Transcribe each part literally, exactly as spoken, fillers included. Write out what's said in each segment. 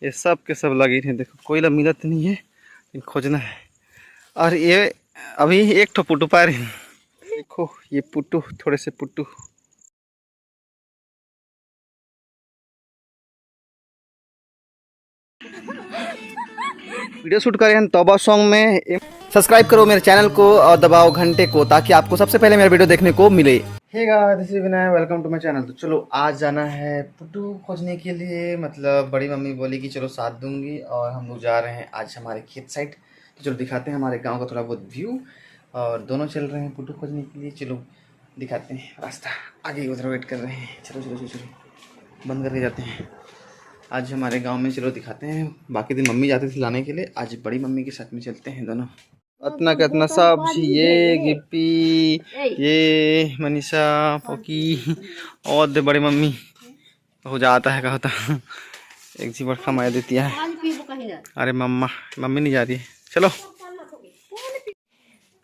ये सब के सब लगे हे, देखो कोई ला मिलत नहीं है, लेकिन खोजना है। और ये अभी एक ठो पुटू पा रहे हैं, देखो ये पुटू, थोड़े से पुटू। वीडियो शूट करे हैं तौबा सॉन्ग में। सब्सक्राइब करो मेरे चैनल को और दबाओ घंटे को, ताकि आपको सबसे पहले मेरा वीडियो देखने को मिले। Hey guys, this is Vinay, welcome to my channel. तो चलो, आज जाना है पुटू खोजने के लिए। मतलब बड़ी मम्मी बोली कि चलो साथ दूंगी, और हम लोग जा रहे हैं आज हमारे खेत साइड। तो चलो दिखाते हैं हमारे गांव का थोड़ा बहुत व्यू, और दोनों चल रहे हैं पुटू खोजने के लिए। चलो दिखाते हैं रास्ता, आगे उधर वेट कर रहे हैं। चलो चलो चलो चलो, बंद करके जाते हैं। आज हमारे गांव में, चलो दिखाते हैं। बाकी दिन मम्मी जाती थी लाने के लिए, आज बड़ी मम्मी के साथ में चलते हैं दोनों। अतना कतना सब झी, ये गिप्पी, ये मनीषा, पोकी, और दे बड़े मम्मी हो जाता है, कहता एक जी बड़का माया देती है। अरे मम्मा, मम्मी नहीं जा रही है, चलो।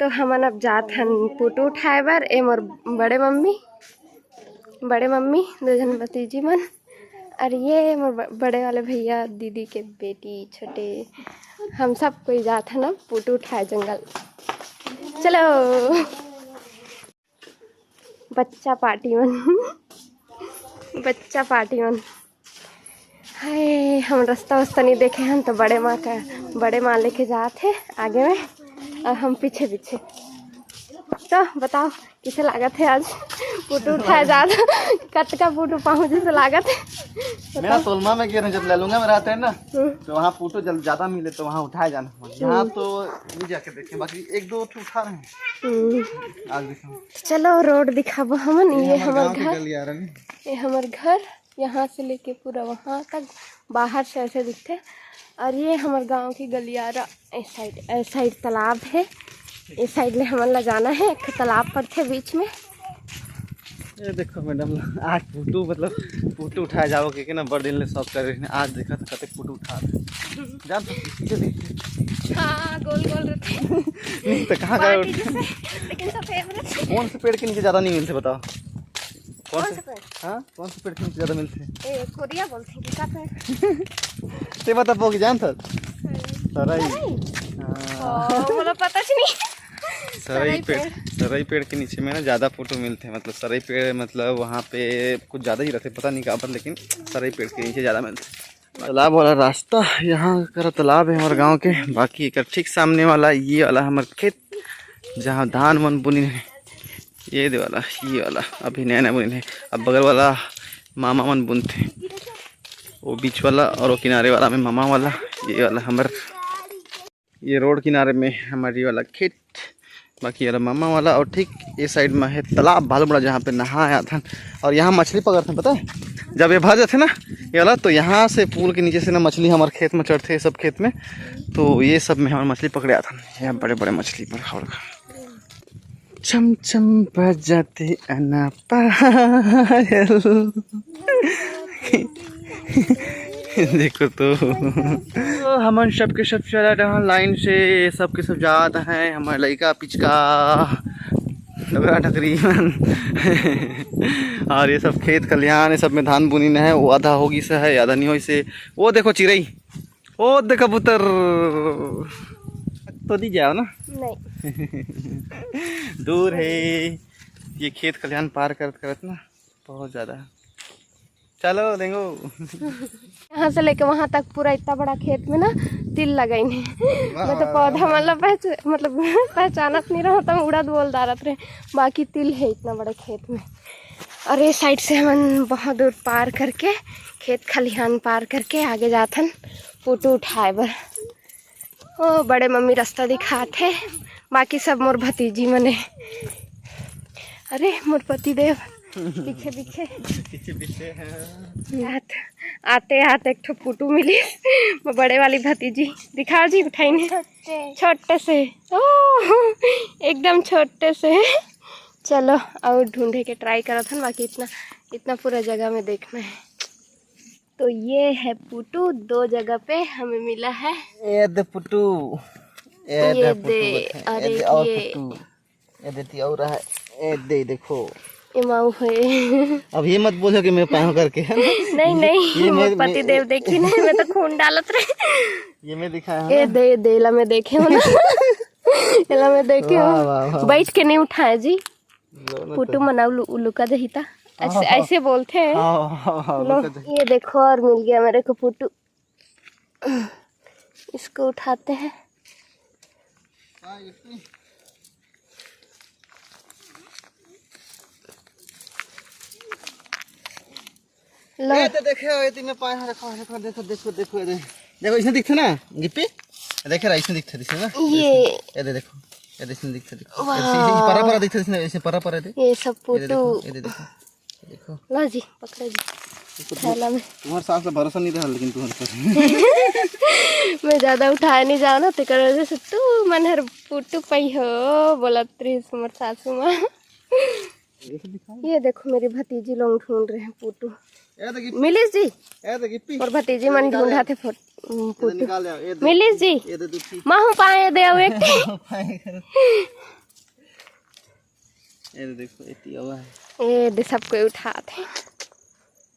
तो हमन अब जात हन पुटू उठाए बर। ए मोर बड़े मम्मी, बड़े मम्मी, दो झन भतीजी मन, और ये मोर ब-, बड़े वाले भैया, दीदी के बेटी, छोटे, हम सब कोई जात हन अब पुटू उठाए जंगल। चलो बच्चा पार्टी मन, बच्चा पार्टी मन। हाय, हम रास्ता वास्ता नहीं देखे हन, तो बड़े माँ का, बड़े माँ लेके जात हे आगे में और हम पीछे पीछे। तो बताओ, किसे लागत हे आज पुटू उठाए जात? कतका पुटू पाहूँ जैसे लागत हे? मेरा सोलमा में गिर जब ले लूंगा मेरा आता है ना, हम्म। तो वहाँ पुटू जल ज्यादा मिले तो वहाँ उठाए जाना। यहाँ तो नहीं जाके देखे, बाकी एक दो ठो उठा रहे हैं। हम्म। आज देखो। चलो रोड दिखाबो हमन। ये ये हमर हमर गाँव के घर, गलियारा में। ये हमर घर, यहाँ से लेके पूरा वहाँ तक बाहर से ऐसे दिखते। और ये हमर गांव की गलियारा, इस साइड, इस साइड तालाब है, इस साइड ले हमन ला जाना है, एक तालाब पड़थे बीच में। ये देखो मैडम, आज फोटो, मतलब फोटो उठाए जाओ के, के ना बड़ दिन ले शौक कर रहे हैं। आज देखा तो कते फोटो उठा रहे हैं। जान तो पीछे देखिए। हाँ, गोल गोल रहते हैं। नहीं तो कहाँ का माटी जैसे, लेकिन सफेद रहते हैं। कौन से पेड़ के नीचे ज्यादा नहीं मिलते बताओ? कौन कौन से से पेड़? हाँ, कौन से पेड़ के नीचे ज्यादा मिलते हैं? ए, कोरिया बोलते हैं कि का पेड़? ते बता, पोगी जान था? सरई। सरई? हाँ। ओ, बोला पता च नहीं। सरई सरई पेड़, पेड़। सरई पेड़ के नीचे में ना ज्यादा फोटो मिलते हैं, मतलब सरई पेड़, मतलब वहाँ पे कुछ ज्यादा ही रहते, पता नहीं काबर, लेकिन सरई पेड़ के नीचे ज्यादा मिलते हैं। तालाब वाला रास्ता, यहाँ करा तालाब है हमारे गांव के। बाकी एकर ठीक सामने वाला ये वाला हमार खेत, जहाँ धान मन बुनी है। ये दे वाला, ये वाला अभी नया नया बुनी है। अब बगल वाला मामा मन बुनते, वो बीच वाला और वो किनारे वाला में मामा वाला। ये वाला हमार, ये रोड किनारे में हमारी वाला खेत, बाकी वाला मामा वाला। और ठीक ये साइड में है तालाब भालू बड़ा, जहाँ पे नहाए आथन। और यहाँ मछली पकड़ते हैं, पता है, जब ये भर जाते ना ये वाला, तो यहाँ से पुल के नीचे से ना मछली हमारे खेत में चढ़ते हैं, सब खेत में। तो ये सब में हमारे मछली पकड़े आथन, यहाँ बड़े बड़े मछली पर। और छम छम बजाते अना पायल। देखो तो, तो हमन सबके सब चला रहा लाइन से, सबके सब जात है, हमारे लइका पिचका डबरा डकरी मन। और ये सब खेत खलिहान, ये सब में धान बुनी न है, वो आधा हो गई से है, आधा नहीं हो से। वो देखो चिरई, वो देखो कबूतर, तो नहीं जाओ ना। नहीं। दूर है ये खेत खलिहान पार करत करत ना बहुत ज्यादा। चलो लेंगो। यहाँ से लेके वहाँ तक पूरा इतना बड़ा खेत में ना तिल लगाइन है। मैं तो पौधा मतलब पहच-, मतलब पहचानत नहीं रहा, तो उड़द बोल डारत रहे, बाकी तिल है इतना बड़ा खेत में। और ये साइड से हमन बहुत दूर पार करके, खेत खलिहान पार करके आगे जाथन फोटो उठाए बर। ओ, बड़े मम्मी रास्ता दिखात हे, बाकी सब मोर भतीजी मने। अरे, मोर पति देव पीछे पीछे। पीछे पीछे हैं। आत-, आते आते एक ठो पुटू मिली, वो बड़े वाली भतीजी। दिखाओ जी, उठाई ने। छोटे। छोटे से। ओ, एकदम छोटे से। चलो, और ढूंढे के ट्राई करत हन, बाकी इतना, इतना पूरा जगह में देखना है। तो ये है पुटू, दो जगह पे हमें मिला है। ए दे पुटू, ए ये दे पुटू दे, बइठे, अरे ए दे और ये। पुटू, ए दे ती और है, ए दे देखो। ये माऊ है। अब ये मत बोलो कि मैं पाया हूँ करके, है ना? नहीं, नहीं, ये मोर मैं, पति मैं देव देखी नहीं, मैं तो खून डालत रहे। ये मैं दिखाया हूँ ये ना। दे, दे ला मैं देखे हूँ ना। ये ला मैं देखे वाह, हूँ। वाह, वाह। बैठ के नहीं उठाया जी। लो ना पुटू तो। मना उलू-, उलू का जही ता। ऐसे, हाँ, हाँ। ऐसे बोलते हैं। हाँ, हाँ, हाँ, लो, उलू का जही। ये देखो, और मिल गया मेरे को पुटू। इसको उठाते हैं। हाँ, ये तो लो। ए, तो देखे, ए, तीन पाए हैं, देखो, देखो, देखो, देखो, देखो, ये दे। देखो, इसमें दिखते ना, गिप्पी? देखे रहा, इसमें दिखते, दिखते ना? ये। ये दे, देखो, ये दे, इसमें दिखते, देखो। वाह। ऐसे, ऐसे परा, परा दिखते, इसमें, ऐसे परा, परा दे। ये सब ये दे, पुटू। देखो, ये दे, देखो, देखो। ला जी, पकड़ो जी। इसको थैला में। तुम्हारे सास का भरोसा नहीं रहा, लेकिन तुम्हारे सास। मैं ज्यादा उठाए नहीं जाओ ना, तेकर वजह से तू मन हर पुटू पई हो, बोलत रहिस मोर सासू माँ। ये देखो, मेरी भतीजी लोग ढूंढ रहे हैं पुटू। ए दे गिप्पी। मिलिस जी? ए दे गिप्पी। और भतीजी मन ढूंढा थे फोट-, उम, ये दे पुटू। निकाल ले, ये दे। मिलिस जी? ये दे दूठी। महू पाए दे आओ एक ठे। पाए करो। ये दे देखो, ये टियावा है। ये दे सब कोई उठा थे।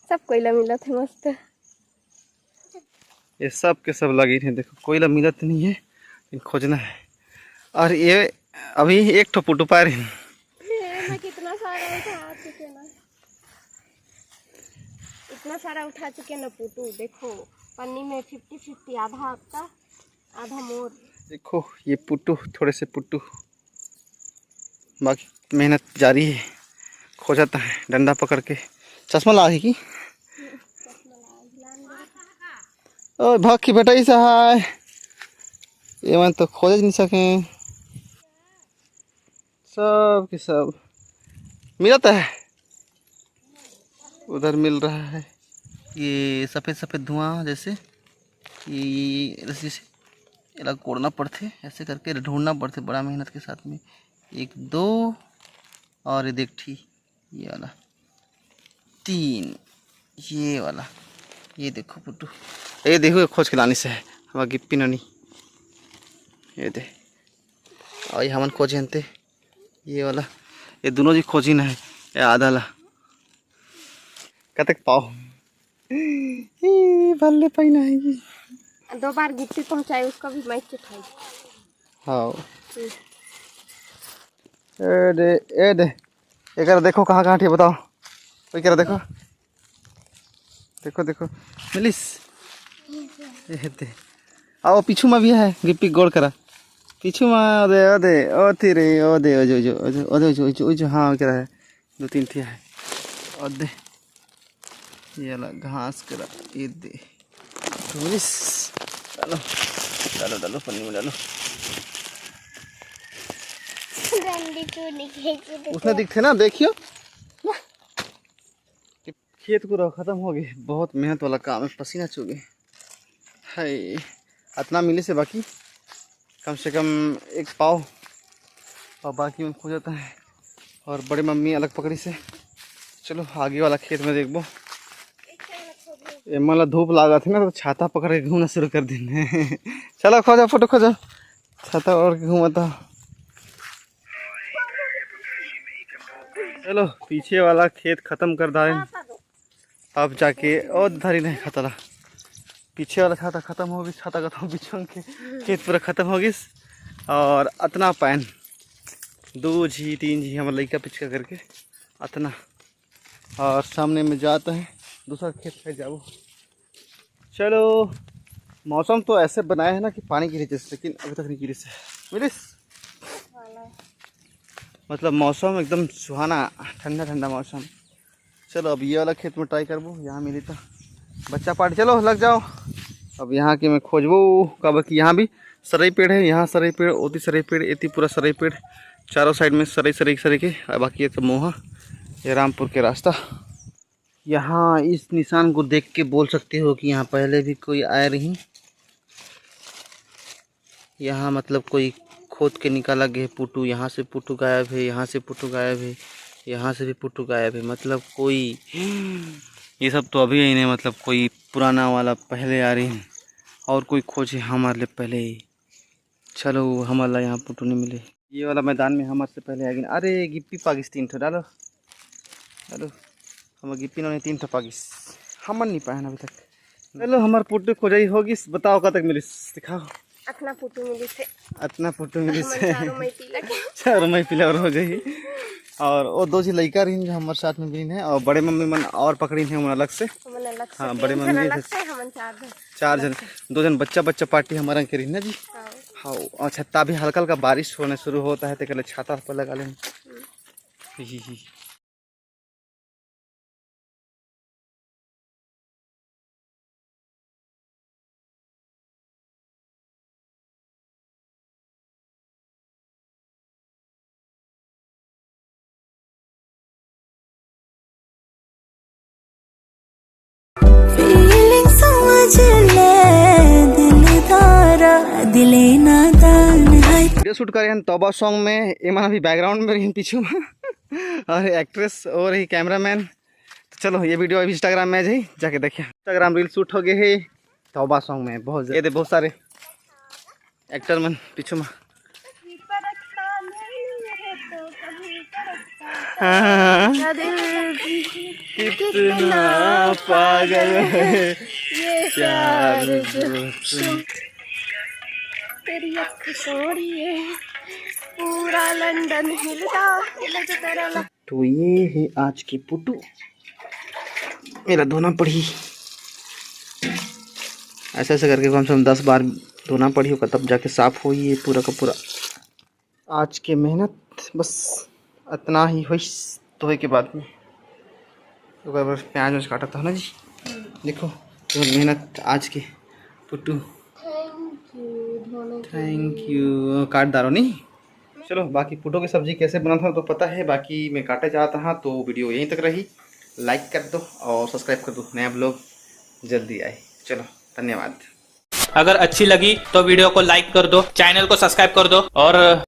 सब कोई ला मिला थे मस्त। ये सब के सब लगे हैं, देखो कोई ला मिलत नहीं है, लेकिन खोजना है। और ये अभी एक ठो पुटू पा रही। ये मैं कितना सारा उठा चुके ना, इतना सारा उठा चुके ना पुटू। देखो पन्नी में फिफ्टी फिफ्टी, आधा आपका, आधा मोर। देखो ये पुटू, थोड़े से पुटू, बाकी मेहनत जारी है। खोजत है डंडा पकड़ के। चश्मा ला है कि? ओ भक्की बेटा, ई सहाय, ये मन तो खोज नहीं सके। सब के सब मिलत है, उधर मिल रहा है। ये सफेद सफेद धुआं जैसे, ये, ये, ये रस्सी से एला कोड़ना पड़थे, ऐसे करके ढूंढना पड़थे बड़ा मेहनत के साथ में। एक, दो और ये देख ठी, ये वाला तीन, ये वाला, ये देखो पुटू, ये देखो, ये खोज के लानी से है हमारा गिप्पी ननी। ये दे, और ये हमन खोजे हनते, ये वाला, ये दोनों जी खोजी न है, ये आधा ला। कतक पाओ? ई, भल्ले पाई नहीं। दो बार गिट्टी पहुंचाई, उसका भी मैं चुठाई। हाँ। हम्म। ए दे, ए दे। एकरा देखो कहाँ कहाँ ठी बताओ। ओई करा देखो। देखो, देखो। मिलिस। ए दे। आओ, पीछू मा भी है, गिप्पी गोड़ करा। पीछू मा, ओ दे, ओ दे, ओ थी रे, ओ दे, ओ जो, ओ जो, ओ जो, हाँ, करा है। दो तीन ठी है। ओ दे। ये वाला घास करा, ये दे। तो मिलिस। डालो, डालो, डालो, पन्नी में डालो। डंडी चूनी खींची तो उसने दिखते ना, देखियो। खेत पूरा खत्म हो गए, बहुत मेहनत वाला काम है, पसीना चुगे है। अतना मिले से बाकी कम से कम एक पाव, और बाकी में खो जाता है। और बड़े मम्मी अलग पकड़ी से। चलो आगे वाला खेत में देखबो। एमन ला धूप लागत है ना, तो छाता पकड़ के घूमना शुरू कर दिन। चलो खो जाओ, फोटो खो जाओ, छाता ओढ़ के घूमता। चलो पीछे वाला खेत खत्म कर डाले। अब जाके ओ धरी नहीं खतरा। पीछे वाला छाता खत्म हो गई, छाता खत्म, पीछे के खेत पूरा खत्म हो गई। और अतना पान दो झी तीन झी हमर लइका पिचका करके अतना। और सामने में जाता है दूसरा खेत पे जाओ। चलो, मौसम तो ऐसे बनाया है ना कि पानी गिरे जैसे, लेकिन अभी तक नहीं गिरे से। मिलिस? मतलब मौसम एकदम सुहाना, ठंडा ठंडा मौसम। चलो अब ये वाला खेत में ट्राई करबो, यहाँ मिली तो बच्चा पार्टी। चलो लग जाओ। अब यहाँ के मैं खोजबो, काबर कि यहाँ भी सरई पेड़ है, यहाँ सरई पेड़, ओती सरई पेड़, एती पूरा सरई पेड़, चारों साइड में सरई सरई सरई के। और बाकी ये तो मोहा, ये रामपुर के रास्ता। यहाँ इस निशान को देख के बोल सकते हो कि यहाँ पहले भी कोई आए रही। यहाँ मतलब कोई खोद के निकाला गया है पुटू, यहाँ से पुटू गायब है, यहाँ से पुटू गायब है, यहाँ से भी पुटू गायब है। मतलब कोई, ये सब तो अभी ही नहीं, मतलब कोई पुराना वाला पहले आ रही है और कोई खोजे हमारे लिए पहले ही। चलो हमारे ला यहाँ पुटू नहीं मिले। ये वाला मैदान में हमारे से पहले आ गई। अरे गिप्पी पाकिस्तान ठो डालो। अरे, हमर गिप्पी नोनी तीन ठो पागिस, हमन नहीं पाए हन अभी तक। चलो, हमर पुट्टू खोजई हो गिस, बताओ कतक मिलिस, दिखाओ। अतना पुट्टू मिलिस हे। अतना पुट्टू मिलिस हमन हे। चारों मई पीला के। चारों मई पीला और हो जाही। और वो दो झी लइका रहिन जो हमर साथ में बिनिन हे, और बड़े मम्मी मन और पकड़िन हे, हमन अलग से। हमन अलग से हाँ, तीन बड़े झन मम्मी अलग से। से, हमन चार झन। चार झन, दो झन बच्चा, बच्चा पार्टी हमर रंग के रहिन ना जी। हाँ। हाँ, अच्छा, तभी हल्का हल्का बारिश होने शुरू होता है, तेकर ले छाता पर लगा लेन। हम्म। ही, ही, ही। फीलिंग समझ ले दिलदारा, दिले नादान है। वीडियो शूट करे हन तौबा सॉन्ग में, एमन अभी बैकग्राउंड में रहिन पीछू में। और एक्ट्रेस और ही कैमरामैन। तो चलो, ये वीडियो अभी इंस्टाग्राम में आ जाही, जाके देखिए। इंस्टाग्राम रील शूट हो गए है तौबा सॉन्ग में। बहुत, ये दे बहुत सारे एक्टर मन पीछू में। हाँ, हाँ, हाँ। कितना पागल है ये प्यार प्यार। जो तुम, तेरी अख सोड़ी है, पूरा लंदन हिलता, हिलता तेरा ला- तो ये है आज के पुटू, मेरा धोना पड़ी। ऐसे ऐसे करके कम से कम दस बार धोना पड़ी होगा, तब जाके साफ होई ये पूरा का पूरा। आज के मेहनत बस इतना ही होइस धोए के बाद में। ओकर बाद प्याज व्याज काटत हो ना जी। देखो, तो मेहनत आज के पुटू। थैंक यू धोने के थैंक लिए। यू। काट डालो नहीं। चलो, बाकी पुटू की सब्जी कैसे बनाता हूँ तो पता है, बाकी मैं काटे जाता हाँ, तो वीडियो यहीं तक रही। लाइक कर दो और सब्सक्राइब कर दो, नया ब्लॉग जल्दी आए। चलो, धन्यवाद। अगर अच्छी लगी तो वीडियो को लाइक कर दो, चैनल को सब्सक्राइब कर दो और